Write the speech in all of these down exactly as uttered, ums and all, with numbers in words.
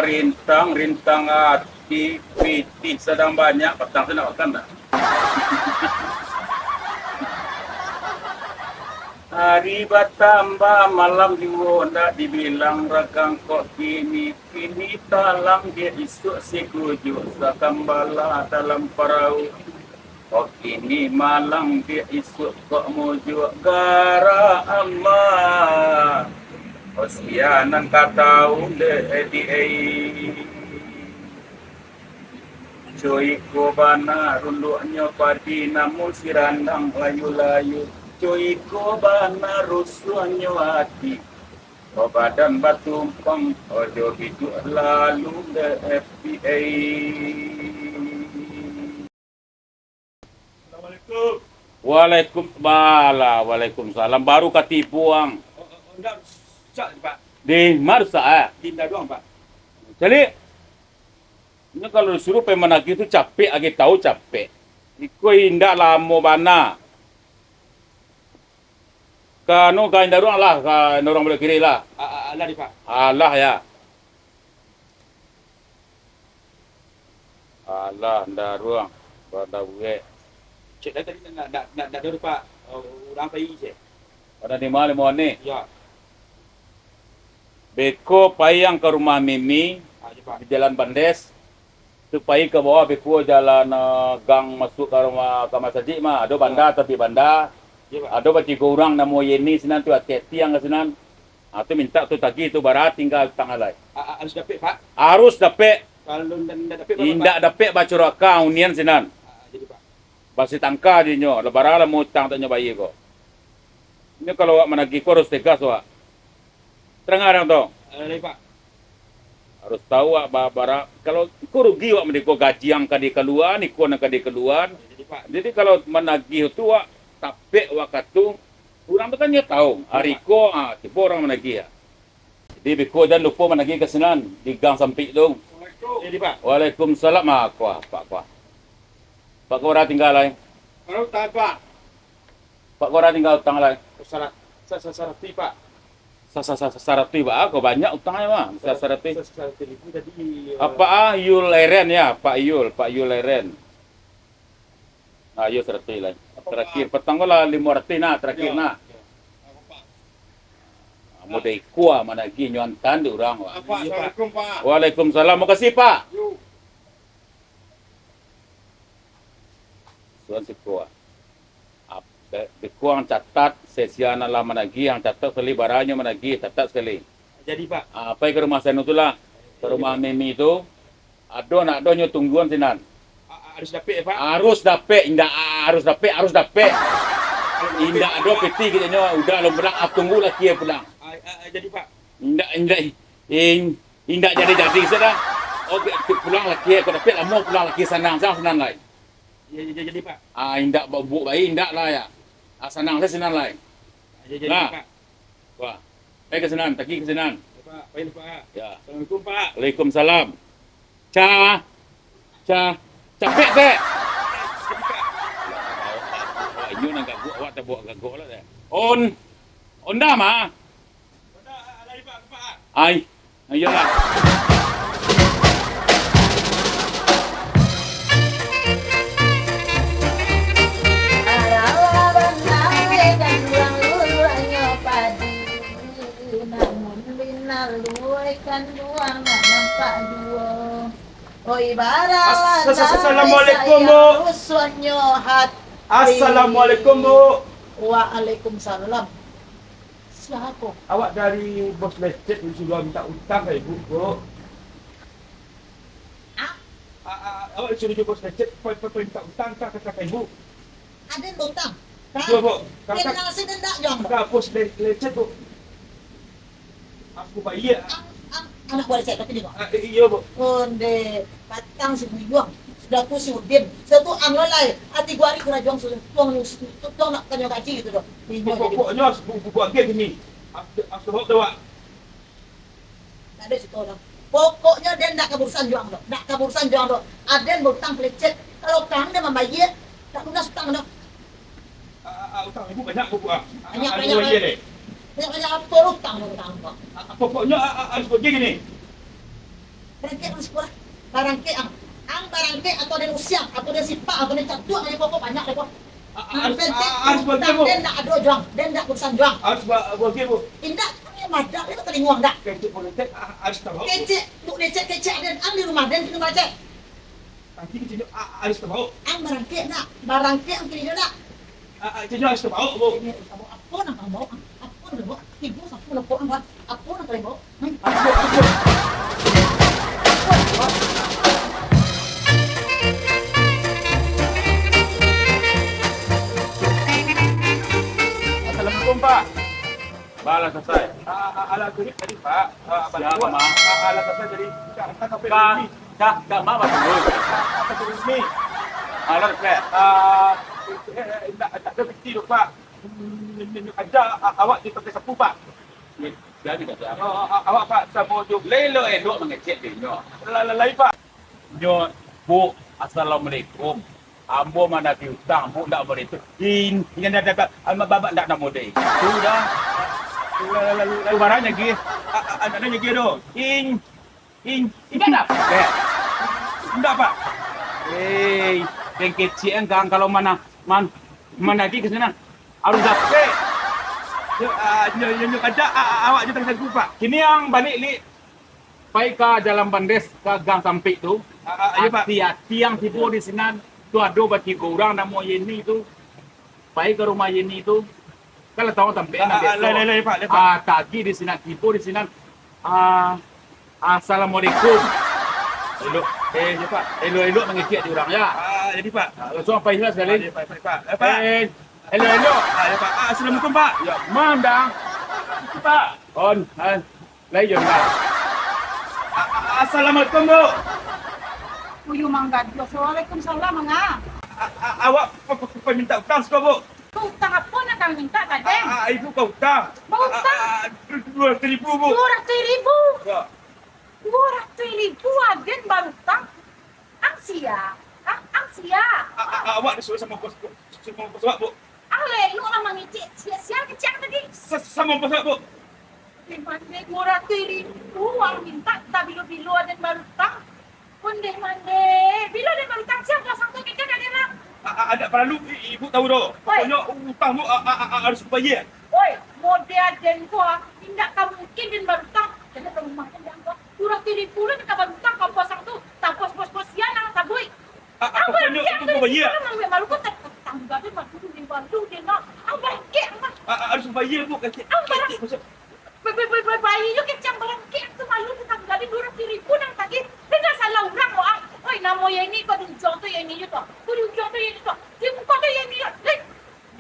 Rintang-rintang ati, pitih sadang banyak, patang tu nak makan tak? Hari batambah, malam juo, ndak dibilang ragang kok kini. Kini talang, dek isuak sikujuak, sakambala dalam parau. Oh, kini malang, dek isuak kok mujuak, gara Allah. Oh, sia nan ka tau, dek, eh, di, eh. Cuiko bana runduaknyo padi, namun sirandang layu-layu. Cuiko bana rusuahnyo ati. Oh, badan batumpang, ojo biduak lalu, dek, eh, di, eh. Assalamualaikum. Waalaikum-, bala, waalaikumsalam. Baru ka tibo ang. Oh, oh, oh, ndak rusak, Pak. Di ma rusak, eh? Di Indaduang, Pak. Caliak. Ini kalau disuruh pai managih tu capek, agi tahu capek. Iko indak lamo bana. Ka anu, ka Indaruang lah, ka Indaruang Balok Kiri lah. A-, a-, alah di, Pak. Alah, ya. Alah, Indaruang, Banda Buek. Cek dah tadi nak, nak, nak, nak ado, Pak. Oh, urang pai, cek. Pada di ma limo ni? Ya. Beko pai ang ka rumah Mimi, ah, ya, Pak, di Jalan Bandes. Tu pai ka bawah beko jalan, eh, gang masuak ka rumah, ka masajik mah. Ado banda, tapi banda. Iyo, Pak. Ado batigo urang namo Yeni sinan tu, ati-ati ang ka sinan. Ah, tu mintak tu tagih tu bara tingga utang alai. A-, a-, harus dapek, Pak? Harus dapek. Kalau ndak, ndak dapek, Pak? Indak dapek, bacorakan unian sinan. Ah, jadi, Pak. Basitangka dinyo, lah bara lah utang tak nyo bayia ko. Ini kalau awak managih ko harus tegas awak. Tarang-arang tu. Eh, lai, Pak. Harus tahu awak ba-, bara-, kalau ko rugi awak mandiko gaji ang ka dikaluan, iko nan ka dikaluan. Jadi, Pak. Jadi kalau managih tu awak tapek wakatu, urang tu kan nyo tahu. Hari ko, ah, tibo urang managih, ah. Jadi beko jan lupo managih ka sinan, di gang sampik tu. Jadi, Pak. Waalaikumsalam, ah, kuah, Pak, kuah. Pak, ko bara tingga lai? Kalau tak, Pak. Pak, ko bara tingga utang lai? Sarat-, sa-, sa-, saratuih, Pak. Sa-, sa-, sa-, saratuih, Pak. Ah, ko banyak utang ai, Pak. Sa-, saratuih. Sa-, saratuih ribu tadi, eh. Apak, ah, Yul Eren ya, Pak Yul, Pak Yul Eren. Ah, iyo, saratuih lai. Terakhir, Pak? Patang ko lah limo ratuih nah, terakhir nah. Iyo, iyo. Apo, Pak? Ah, model iko ah, managih nyo antan dek urang, Pak. Apo, Pak? Iyo, Pak. Assalamualaikum, Pak. Waalaikumsalam. Makasih, Pak. Yo. Suan siko, ah. Ap-, de-, dek ang catat, sesian lah managih, ang catat sakali, bara nyo managih, catat sakali. Jadi, Pak. Ah, pai ka rumah si anu tu lah. Ka rumah Mimi tu. Ado nak ado nyo tungguan sinan. A-, a-, harus dapek, Pak? Harus dapek, indak a-, harus dapek, harus dapek. Indak ado pitih kito nyo, udah lo pulang, ah, tunggu laki pulang. Ah, ah, ah, jadi, Pak. Indak, indak, in-, indak jadi-jadi sudah. Oke, tu pulang laki, ko dapek lamo pulang laki, sanang, sanang, sanang lai. Ya, ya, ya, jadi, Pak. Ah, indak ba-, buek bae, indak lah ya. Ah, sanang se sinan lai. Ya, jadi, nah. Pak. Wah. Pai ka sinan, tagih ka sinan. Ya, Pak. Pai lah, Pak. Ya. Assalamualaikum, Pak. Waalaikumsalam. Ca-, ca-, capek, Tek. Inyo nan gagok, awak tabao gagok lah, Tek. On-, onda mah. Ai, iyolah. Alah bana, eh, kanduang luluahnyo padi, namun binaluai kanduang nak nampak juo. Oi, bara As-, as-, as-, Assalamualaikum, Bu. Rusuahnyo hati. Assalamualaikum, Bu. Waalaikumsalam. Sia ko? Awak dari Bos Lecet disuruah minta utang ka ibu, Bu. Ah? A, a, awak disuruah jo Bos Lecet, pai, pai, pai minta utang ka, ka, ka ibu. Aden bautang? Ka? Iyo, Bu. Ka, ka, kenal si den dak, Jong? Ka Bos Le-, Lecet, Bu. Aku bayia. Ang, ang, anak buah Lecet, tapi ni, Bu. Ah, i-, iyo, Bu. Onde. Patang si Buyuang, sudah tu si Udin, sudah tu ang lo lai, ati gua ari karajo ang sudah tuang ni, tuang nak tanyo gaji gitu doh. Inyo jadi. Pokoknyo, bu-, bu-, buat game ini. As-, as-, sebab tu, Wak. Tak ada cerita orang. Pokoknyo, den ndak ka baurusan jo ang doh. Ndak ka baurusan jo ang doh. Aden bautang ka Lecet. Kalau kang den mambayia, tak lunas utang doh. Ah, ah, ah, utang ibu banyak, Bu, ah. Ah, banyak, ah, banyak, ibu bayia deh. Banyak, banyak apa utang, utang apa? Ah, ah, pokoknyo, ah, ah, harus pergi gini. Barangkek ang siko lah. Barangkek ang. Ang barangkek atau den usiang, atau den sipak, atau den catuak dari pokok banyak deh ko. A-, a-, harus, a-, harus bagian, Bu. Den ndak ado juang, den ndak urusan juang. Harus ba-, bagian, Bu. Indak, kami madak, den talinguang dak? Kecek politik, a-, harus tahu. Kecek, buk lecek, kecek aden, ang di rumah den kini macet. Tadi keceknyo, a-, harus tahu. Ang barangkek ndak? Barangkek ang kini ndak? A-, a-, keceknyo harus tahu, Bu. Ini harus tahu. Apo nan ang bawa? Apo nan bawa? Ibu sapu loko ang, Bang. Apo nan kalian bawa? Assalamualaikum, Pak. Balah selesai. Ah, ah, alah, tadi, tadi, Pak. Ah, Siap, Pak. Ma. Ah, alah, selesai tadi. Ka-, ka-, ka-, Ka-, ka-, ma, Pak Tulus. Ka-, ka-, Pak Tulus ni. Alah, selesai. Ah, eh, eh, indak, indak ado piti tu, Pak. Hmm, aja, ah, awak di pakai sapu, Pak. Jadi, jadi, jadi. Oh, ah, ah, awak, Pak, samo jo. Lah elok-elok mangecek dek nyo. La-, la-, lain, Pak. Nyo, Bu, assalamualaikum. Ambo managih utang, Bu, ndak model itu. In, indak, ndak, ndak, ndak, amak babak ndak namo dek itu dah. La-, la-, la-, la-, barang nyagih. A-, a-, a-, ndak nyagih doh. In, in, indak dapek. Ndak, Pak. Eh, den kecek ang, kalau mana, man-, managih ka sinan. Harus dapek. Yo, ah, nyo, nyo, nyo kada, ah, ah, awak jo tanggaku, Pak. Kini ang balik, Lik. Pai ka Jalan Bandes, ka Gang Sampik tu. Ah, ah, iyo, Pak. Ati-ati ang tibo di sinan. Tu ado batigo urang namo Yeni tu. Pai ka rumah Yeni tu. Kan lah tahu tampek. Ah, nan ah, biaso. Lai, lai, lai, Pak, lai, Pak. Ah, tagih di sinan, tibo di sinan. Ah, assalamualaikum. Elok, eh, iyo, Pak. Elok-elok mangecek di urang, ya. Ah, jadi, Pak. Ah, langsuang pai lah sakali. Ah, iyo, Pak, Pak, Pak. Eh, Pak. Eh, elok-elok. Ah, iyo, Pak. Ah, assalamualaikum, Pak. Ya, mandang. Pak. On, ah, lai jo lah. Ah, ah, assalamualaikum, Bu. Uyu manggaduah. Waalaikumsalam, manga. Ah, ah, awak pe-, pe-, pe-, peminta utang siko, Bu. Utang apo nan kami minta tadi? Ah, ah, ibu bautang. Bautang? Ah, ah, ah, du-, duo ratuih ribu, Bu. Duo ratuih ribu? Ya. Duo ratuih ribu aden barutang? Ang sia? Ah, ang sia? Ah, ah, ah, awak disuruh samo bos, Bu. Samo bos awak, Bu. Ang lelok lah mangecek sia-sia kecek ang tadi. Sa-, samo bos awak, Bu. Di mande duo ratuih ribu ang minta, tabilo-bilo aden barutang. Ondeh mandeh, bilo den barutang, sia basangko kecek ka den lah. A-, a-, indak paralu i-, ibu tahu doh. Oi. Pokoknyo utang tu a-, a-, a-, a-, harus bayia. Oi, model den ko, ah, indak ka mungkin den barutang. Jadi ka rumah den ko, duo ratuih ribu lah den ka barutang ka basang tu. Tapos-pos-pos sia nan sabuik. A-, a-, pokoknyo ibu bayia. Kalau mambuek malu ko, tat-, tatangga den malu, den malu, den nak. Ang barangkek, ang. A-, a-, harus bayia, Bu, kecek. Ang barang- kecek, maksud- Ba-, ba-, ba-, ba-, baiyo kecek ang barangkek tu malu, tatangga den duo ratuih ribu nan tagih. Den ndak salah urang ko, ah. Oi, namo Yeni ko di ujuang tu, Yeni yo tu. Ko di ujuang tu, Yeni tu. Di muko tu, Yeni yo. Hei.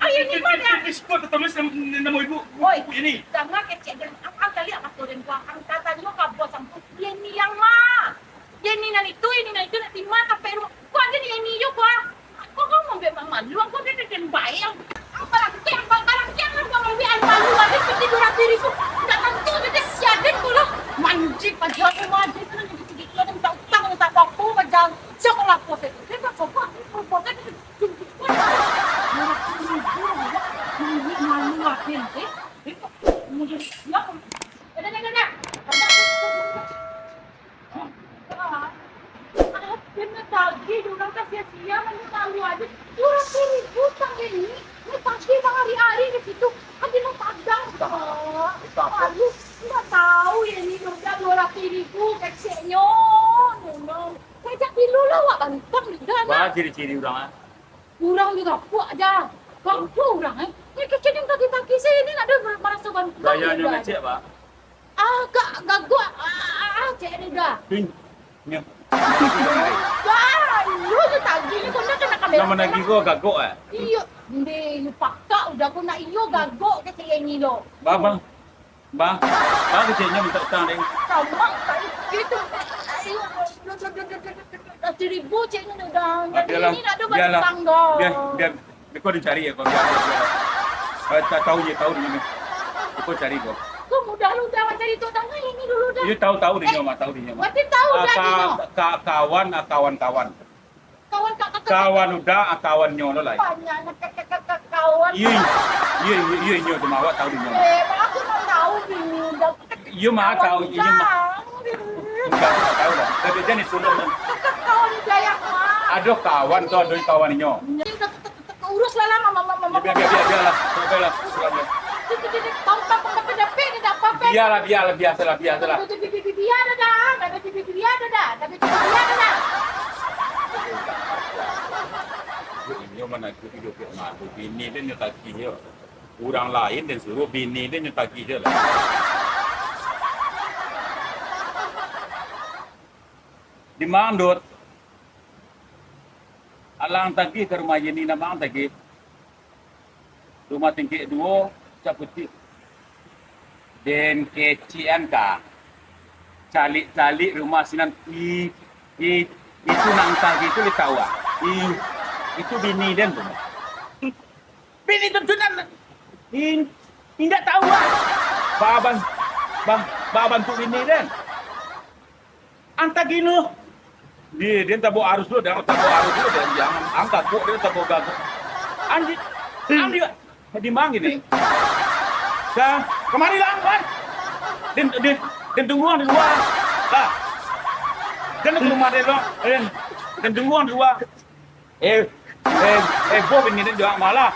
Ah, Yeni ko dah. Di, di, di siko tatulis nam-, namo ibu. Oi, Yeni. Danga kecek den. Ang, ang taliak mato den ko, ang tatanyo ka bos ang tu. Yeni yang ma? Yeni nan itu, Yeni nan itu, nak di ma tampek rumah. Ko ado di Yeni yo ko, ah. Kok kamu ambiak mamalu, aku udah dendam bayang. Ang barangkek, ang barangkek, ang barangkek, ang malu, ang piti duo ratuih ribu. Ndak tantu jo den sia den ko lah. Manjik aja aku mah, den kan gitu-gitu, den tak utang, den tak apa-apa, macam siapa lapor saya? Den tak coba, lapor saya, den tunjukkan. Duo ratuih ribu, ini malu aden sih. Den tak, siapa? Dah, dah, dah, dah. Dah, dah. Ah, ah, den tagih, urang ka sia-sia, malu-malu aja. Duo ratuih ribu utang den ni, ni tagih bahari-hari di situ. Kan den padang. Utang apa? Ah, utang apa? Aduh, ndak tahu yo ni, duo ratuih ribu keceknyo. Memang. Sajak bilo lah awak barutang juga, nak. Bah, ciri-ciri urang, ah. Urang tu gapuak ja. Gapuak urang, eh. Ni kecek ni tagih-tagih, sia ni ndak ado maraso barutang. Gayanyo juga. Ngecek, Pak. Ah, ga-, gagok. Ah, ah, ah, cek dia dah. Ping. Nya. Dah, lu tu tagih ni, kau nak kena kamera. Nama lagi kau gagok, eh? Iyo, ndeh, lu pakak udah kau nak iyo gagok ke cek yang ni lo. Bah, bah. Bah. Bah, keceknyo minta utang, deh. Sama, tak gitu. Ayo, seribu cek ni udah. Jadi biarlah, ini nak ada biarlah, barang tangga. Biar, biar, Beko dicari yo, kau biar, biar, biar. Eh, ta-, tahu je, tahu di mana. Beko cari ko. Kau mudah lu dah cari tu, tanya ini dulu dah. Iyo, tahu, tahu di nyo mah, tahu di nyo mah. Berarti tahu dah di nyo. Ah, ka-, ka-, kawan, ah, kawan-kawan. Kawan ka-, ka-, ka-, kawan udah, ah, kawan nyo lo lai. Banyak, ka-, ka-, ka-, ka-, kawan. Iyo, iyo, iyo, iyo, iyo, nyo tu mah, awak tahu di nyo mah. Eh, aku tak tahu di nyo dah. Iyo mah, tahu, iyo mah. Kawan udah. Udah, aku tak tahu lah. Tapi dia ni tolong. Kakak kawan Dayang, Mak. Aduh, kawan tu, aduh, kawan inyo. Ini udah te-, te-, te-, urus lah, lah, Mama, Mama, Mama. Biar, biar, biar, biarlah. Biarlah, biarlah. Dia, dia, dia, dia, tahu tak, apa-apa, dia tak apa-apa. Biarlah, biarlah, biasalah, biasalah. Dia, dia, dia, dia, biar dah, dah. Dah, dia, dia, dia, biar dah, dah. Dah, dia, dia, dia, biar dah, dah. Inyo mana aku tidur kat malu. Bini dia nyo tagih yo. Urang lain den suruah, bini den nyo tagih je lah. Di Mang Dut, alang tagih ka rumah Yeni, nak Mang tagih. Rumah tingkek duo, Caputik. Den kecek an ka. Caliak-caliak rumah sinan, i, i, itu nan tagih tu, lai tahu ah. I, itu bini den tu. Bini tu, tu nan, in-, indak tahu ah. Baa ban-, ba-, baa bantuak bini den. Antah gino. Di, den tabok arus dulu, den tabok arus dulu, den jangan angkat buak, den tabok gagok. Andi, andi, di mang ini. Dah, kamari lah, Wan. Den, den, den tunggu di lua. Dah. Den ka rumah den, den, den tunggu di lua. Eh, eh, eh, boh bini den juo malah.